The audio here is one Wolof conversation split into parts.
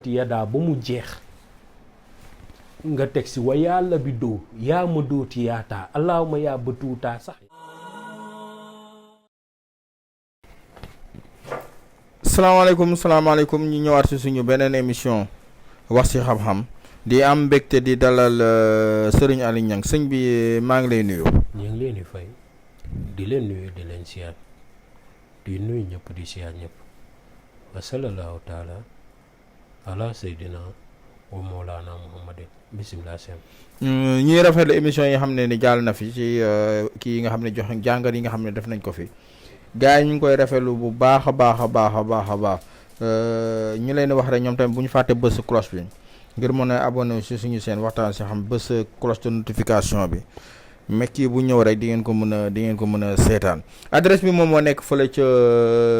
yadaa ba mu jeex nga teg si wa yàlla bi doo yaa ma dooti yaataa allahuma yaa ba tuutaa sax. salaamaaleykum ñu ñëwaat si suñu beneen émission wax ci xam-xam di am mbégte di dalal Serigne Aly Niang sëñ bi maa ngi lay nuyu. ñu ngi leen di fay di leen nuyu di leen siyaat di nuyu ñëpp di siyaat ñëpp wa sallallahu taala ala seydina wa mawlana muhammadin bisimilah seen ñuy rafetlu émission yi nga xam ne ni jàll na fi ci kii yi nga xam ne joxe jàngat yi nga xam ne def nañ ko fi gars yi ñu ngi koy rafetlu bu baax a baax ñu leen di wax rek ñoom tamit bu ñu fàtte bës cloche bi ngir mën a abonné si suñu seen waxtaan si xam bës cloche de notification bi mais kii bu ñëw rek di ngeen ko mën a seetaan adresse bi moom moo nekk fële ca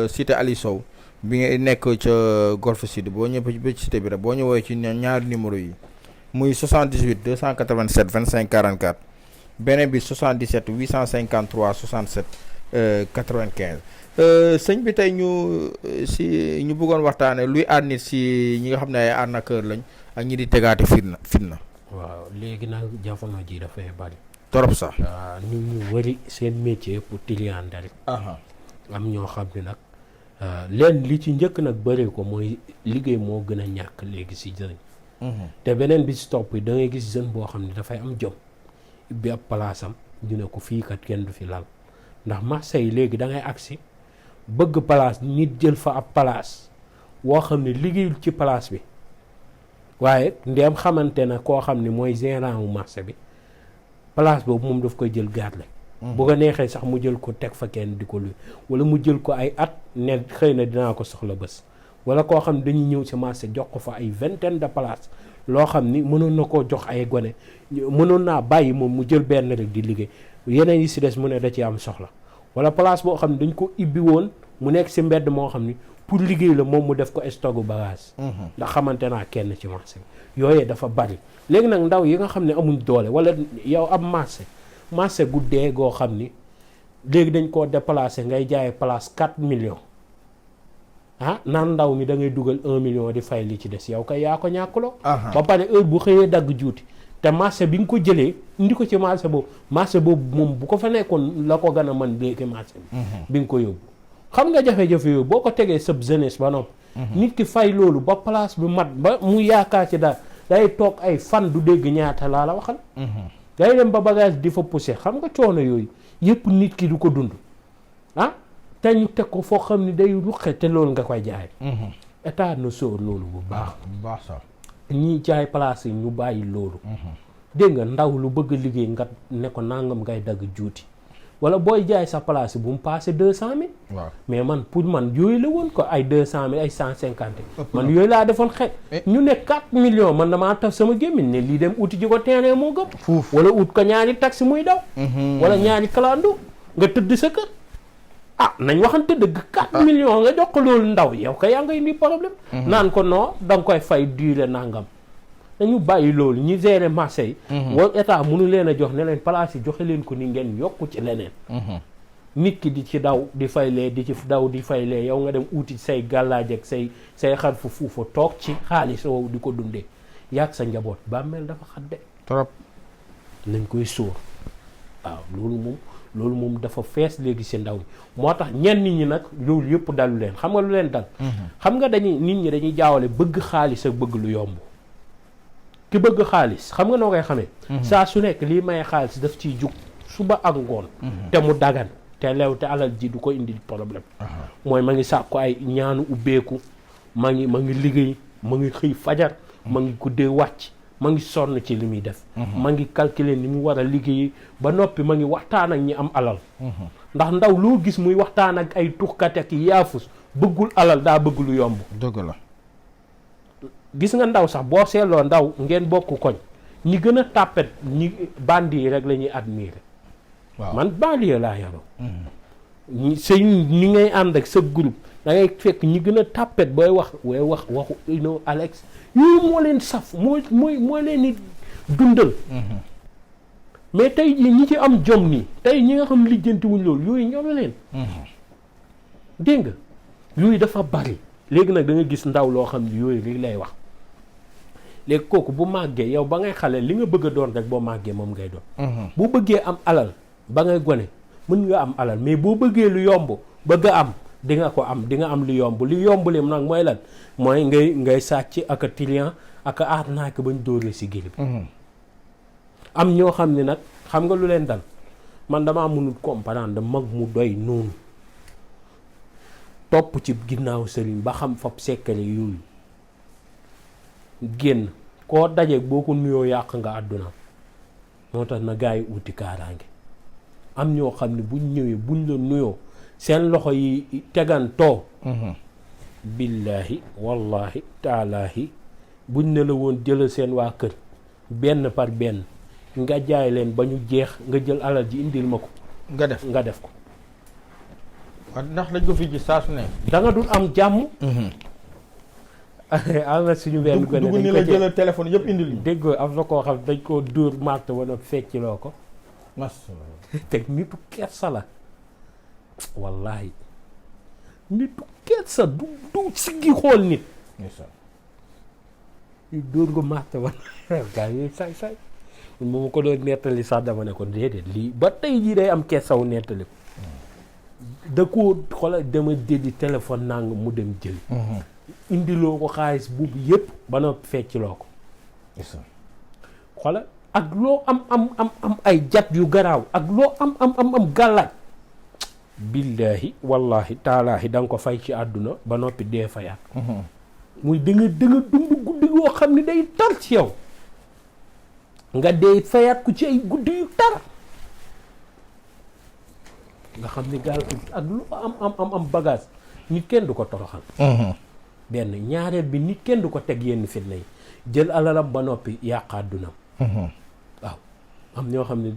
cité Ali Sow bi nga nekk ca Golf Sud boo ñëwee ba ci cité bi rek boo ñëwee ci ñaari numéro yi muy 78 287 25 44 beneen bi 77 853 67 95 sëñ bi tey ñu bëggoon waxtaane luy aar nit si ñi nga xam ne ay arnaqueur lañ ak ñi di tegaate fitna. waaw léegi nag jamono ji dafay bari torop sax. nit ñu wari seen métier pour triandel am ñoo xam ne nag leen li ci njëkk nag bëri ko mooy liggéey moo gën a ñàkk léegi si jeune. te beneen bi si topp da ngay gis jeune boo xam ne dafay am jom ubbi ab palaasam ñu ne ko fii kat kenn du fi lal ndax marché yi léegi da ngay agsi bëgg place nit jël fa ab place woo xam ne liggéeyul ci place bi waaye ndeem xamante na koo xam ne mooy gérant wu marché bi place boobu moom daf koy jël garde bu ko neexee sax mu jël ko teg fa kenn di ko luy wala mu jël ko ay at ne xëy na dinaa ko soxla bés wala koo xam ne dañuy ñëw ci marché jox ko fa ay vingtaine de place loo xam ni mënoon na koo jox ay gone mënoon naa bàyyi moom mu jël benn rek di liggéey yeneen yi si des mu ne da ci am soxla wala place boo xam ne dañ ko ibbi woon mu nekk si mbedd moo xam ni pour liggéey la moom mu def ko stock bagage ndax xamante naa kenn ci marché bi yooyee dafa bari léegi nag ndaw yi nga xam ne amuñ doole wala yow am marché gu dee goo xam ni léegi dañ koo déplacé ngay jaay place 4 millions naan ndaw mi da ngay dugal 1 million di fay li ci des yow kay yaa ko ñàkkuloo ba pare heure bu xëyee dagg juuti te marché bi nga ko jëlee indi ko ci marché boobu moom bu ko fa nekkoon la ko gën a mën léegi marché bi nga ko yóbbu xam nga jafe-jafe yooyu boo ko tegee sab jeunesse ba noppi nit ki fay loolu ba place bi mat ba mu yaakaar ci daal day toog ay fan du dégg ñaata laa la waxal day dem ba bagage di fa poussé xam nga coono yooyu yëpp nit ki du ko dund te ñu teg ko foo xam ni day ruqe te loolu nga koy jaay état na sóor loolu bu baax sax ñiy jaay place yi ñu bàyyi loolu dégg nga ndaw lu bëgg liggéey nga ne ko nangam ngay dagg juuti wala booy jaay sa place bu mu passé 200 000 waaw mais man pour man yooyu la woon ko ay 200 000 ay 150 man yooyu laa defoon xet ñu ne 4 millions man damaa taf sama gémmiñ ne lii dem uti ji ko terrain moo gëm wala ut ko ñaari taxi muy daw wala ñaari kalando nga tëdd sa kër nañ waxante dëgg 4 millions nga jox ko loolu ndaw yow ka yaa ngay indi problème naan ko non da nga koy fay durée nangam dañu bàyyi loolu ñi gérer marché yi wala état mënu leen a jox ne leen place yi joxe leen ko ni ngeen yokku ci leneen nit ki di ci daw di faylee di ci daw di faylee yow nga dem uti say gàllaaj ak say xar fu fuufa toog ci xaalis woowu di ko dundee yàgg sa njaboot bàmmeel dafa xadde trop nañ koy sóor waaw loolu moom dafa fees léegi si ndaw ñi moo tax ñenn nit ñi nag loolu yëpp dalu leen xam nga lu leen dal xam nga nit ñi dañuy jaawale bëgg xaalis ak bëgg lu yomb ki bëgg xaalis xam nga noo koy xamee saa su nekk lii maye xaalis daf ciy jug suba ak ngoon te mu dagan te leew te alal ji du ko indi problème mooy ma ngi sàkku ay ñaanu ubbeeku ma ngi liggéey ma ngi xëy fajar ma ngi guddee wàcc ma ngi sonn ci li muy def ma ngi calculer ni mu war a liggéey ba noppi ma ngi waxtaan ak ñi am alal ndax ndaw loo gis muy waxtaan ak ay tuxkat ak yaafus bëggul alal daa bëgg lu yomb dëgg la gis nga ndaw sax boo seetloo ndaw ngeen bokk koñ ñi gën a tàppet ñi bandi yi rek la ñuy admirer waaw man banlieue laa yaroo ni ngay ànd ak sa groupe da ngay fekk ñi gën a tàppet booy waxu Alex yooyu moo leen saf moo leen ni dundal mais tey jii ñi ci am jom nii tey ñi nga xam lijjanti wuñ loolu yooyu ñoo leen dégg nga yooyu dafa bari léegi nag da nga gis ndaw loo xam ne yooyu li lay wax léegi kooku bu màggee yow ba ngay xale li nga bëgg a doon rek boo màggee moom ngay doon. bu bëggee am alal ba ngay gone mën nga am alal mais boo bëggee lu yomb bëgg a am di nga ko am di nga am lu yomb li nag mooy lan mooy ngay sàcc ak a trian ak a arnaque bañ dóoree si gili bi. am ñoo xam ne nag xam nga lu leen dal man damaa mënul comprendre mag mu doy noonu topp ci ginnaaw sëriñ ba xam fab sekkale yooyu génn koo daje boo ko nuyoo yàq nga àdduna moo tax na gaa yi uti kaaraange am ñoo xam ne buñ ñëwee buñ la nuyoo seen loxo yi tegantoo billaahi wallahi taalaahi buñ ne la woon jëlal seen waa kër benn par benn nga jaay leen ba ñu jeex nga jël alal ji indil ma ko nga def ko ndax dañ ko fi gis saa su ne da nga dul am jàmm am na suñu benn gone dugg ni la jëlal téléphone yëpp indil ñu déggoo am na koo xam dañ koo dóor màtt wala fecciloo ko teg nitu kersa la wallahi nitu kersa du siggi xool nit ñu dóor ko màtt wala gaa yi say moom ko doon nettali sax dama ne ko déedéet lii ba tey jii day am kersaw nettali ko da koo xoolal dama déddi téléphone nang mu dem jëli indiloo ko xaalis buubu yëpp ba na fecciloo ko xoolal ak loo am ay jat yu garaaw ak loo am gàllaaj billaahi wallahi taalaahi da nga ko fay ci àdduna ba noppi dee fayaat muy da nga dund guddi yoo xam ne day tar ci yow nga dee fayaat ko ci ay guddi yu tar nga xam ni gaal ak lu am bagage nit kenn du ko toroxal benn ñaareel bi nit kenn du ko teg yenn fitna yi jël alalam ba noppi yàq àddunam waaw am ñoo xam ne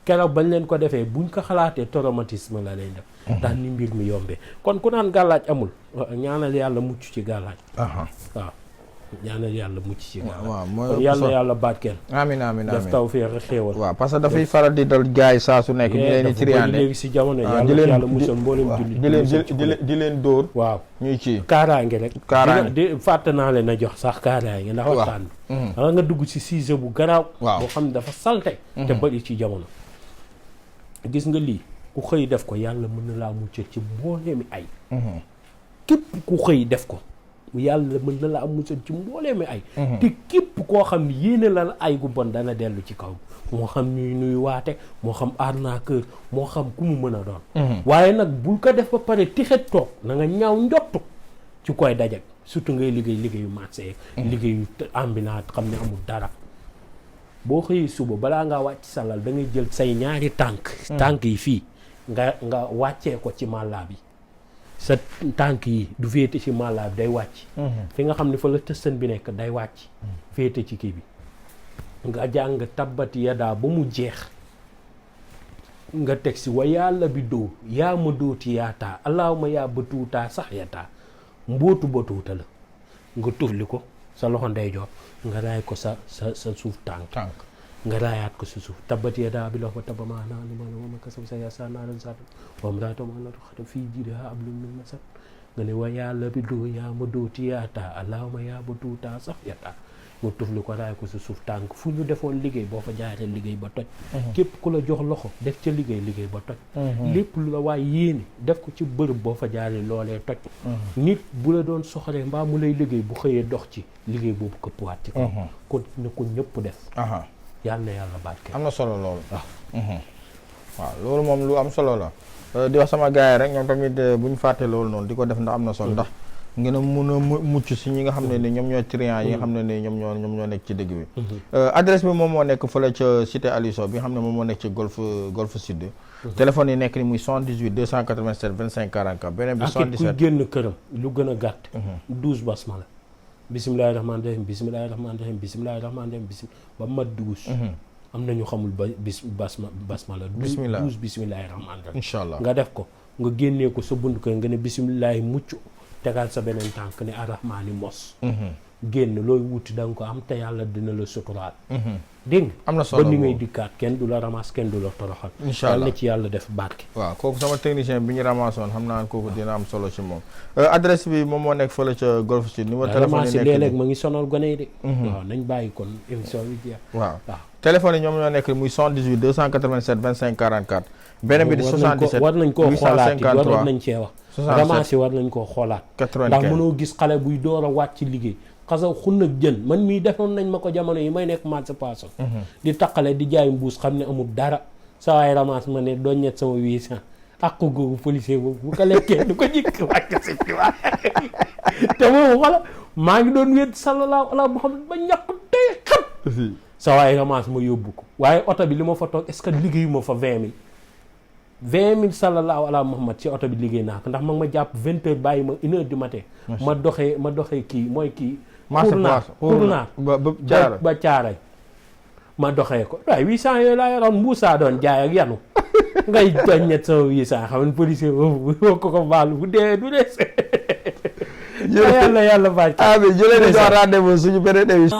keroog bañ leen ko defee buñ ko xalaatee traumatisme la leen def ndax ni mbir mi yombee kon ku naan gàllaaj amul ñaanal yàlla mucc ci gàllaaj waaw ñaanal yàlla mucc ci gàllaaj kon yàlla barkeel amiin def tawfeex ak xéewal waaw parce que dafay faral di dal gaay saa su nekk ñu leen di triandé léegi si jamono yàlla musal mboolem jullit di leen dóor waaw ñuy ci kaaraange rek di fàtte naa leen a jox sax kaaraange ndax waxtaan bi wala nga dugg ci sujet bu garaaw boo xam ne dafa salte te bëri ci jamono gis nga lii ku xëy def ko yàlla mën na laa muccal ci mbooleemi ay képp ku xëy def ko yàlla mën na laa muccal ci mbooleemi ay te képp koo xam ne yéene la ay gu bon dana dellu ci kaw moo xam ñuy nuy waate moo xam arnaqueur moo xam ku mu mën a doon waaye nag bul ko def ba pare tixet toog na nga ñaaw njottu ci koy dajak surtout ngay liggéeyu marché liggéeyu ambulance xam ne amul dara boo xëyee suba balaa ngaa wàcc salal da ngay jël say ñaari tànk yi fii nga wàccee ko ci màllaa bi sa tànk yi du féete ci màllaa bi day wàcc fi nga xam ne fa la tëstan bi nekk day wàcc féete ci kii bi nga jàng tabbat yadaa ba mu jeex nga teg si wa yàlla bi doo yaa ma dooti yaataa allahuma yaa ba tuutaa sax yataa mbootu ba tuuta la nga tufli ko sa loxo ndeyjoor nga raay ko sa suuf tànk nga raayaat ko si suuf tabbat yadaa bi loxo taba maa naa li ma la ma kasab sa yasa naaran sat wam raata ma la xata fii jiidaa ablum min masat nga ne wa yàlla bi doo yaa ma dooti yaataa allahuma yaa ba tuutaa sax yataa nga tufli ko raay ko si suuf tànk fu ñu defoon liggéey boo fa jaaree liggéey ba toj képp ku la jox loxo def ca liggéey ba toj lépp lu la waaye yéene def ko ci bërëb boo fa jaaree loolee toj nit bu la doon soxoree mbaa mu lay liggéey bu xëyee dox ci liggéey boobu këppwaat ci ko kon ne ko ñëpp def yàlla na yàlla barke am na solo loolu waaw loolu moom lu am solo la di wax sama gars yi rek ñoom tamit bu ñu fàtte loolu noonu di ko def ndax am na solo ndax ngeen a mun a mucc si ñi nga xam ne ni ñoom ñoo triant yi nga xam ne ni ñoom ñoo nekk ci dëgg bi adresse bi moom moo nekk fële ca cité Aliou Sow bi nga xam ne moom moo nekk ci golf sud téléphone yi nekk ni muy 78 287 25 44 beneen bi 77 ak ku génn këram lu gën a gàtt 12 basmala bisimilahi rahmaani rahim bisimilahi rahmaani rahim bisimilahi rahmaani rahim ba mat 12 am nañu xamul ba basmala 12 bisimilahi rahmaani rahim incha allah nga def ko nga génnee ko sa bunt kër nga ne bisimilahi mucc tegal sa beneen tànk ne arrahmaani mos génn looy wuti da nga ko am te yàlla dina la suturaal. dégg nga am na solo ba ni ngay dikkaat kenn du la ramas kenn du la toroxal. incha allah yàlla na ci yàlla def barke. waaw kooku sama technicien bi ñu ramasoon xam naa kooku dina am solo ci moom. adresse bi moom moo nekk fële ca Golf Sud. numéro téléphone yi nekk léeg-léeg ma ngi sonal gone yi de. waaw nañ bàyyi kon émission bi jeex. waaw téléphone yi ñoom ñoo nekk muy 78 287 25 44. beneen bi di 77 war nañ koo xoolaat war nañ cee wax. 67 ramasser war nañ koo xoolaat. 95 ndax mënoo gis xale buy door a wàcc ci liggéey. xasaw xun ak jën man mii defoon nañ ma ko jamono yi may nekk marché Passo. di taqale di jaay mbuus xam ne amul dara saa waay ramas ma ne doon ñett sama 800 ak ko googu policier boobu bu ko lekkee du ko jikk wàcc si waay te moom xala maa ngi doon wéet sallallahu ala Muhammad ba ñàkk tey xam saa waay ramas ma yóbbu ko waaye oto bi li ma fa toog est-ce que liggéeyu ma fa 20 000 sallallahu ala Muhammad ci oto bi liggéey naa ko ndax ma ma jàpp 20 heures bàyyi ma 1 heure du matin ma doxee kii mooy kii Kournaar ba caaray ma doxee ko waaye 800 yooyu laa yoroon mbuusaa doon jaay ak yanu ngay doñ ñett sama 800 xam ne policier boobu ko baalu bu dee du des yàlla baaj jëlee di jox rendez-vous suñu beneen émission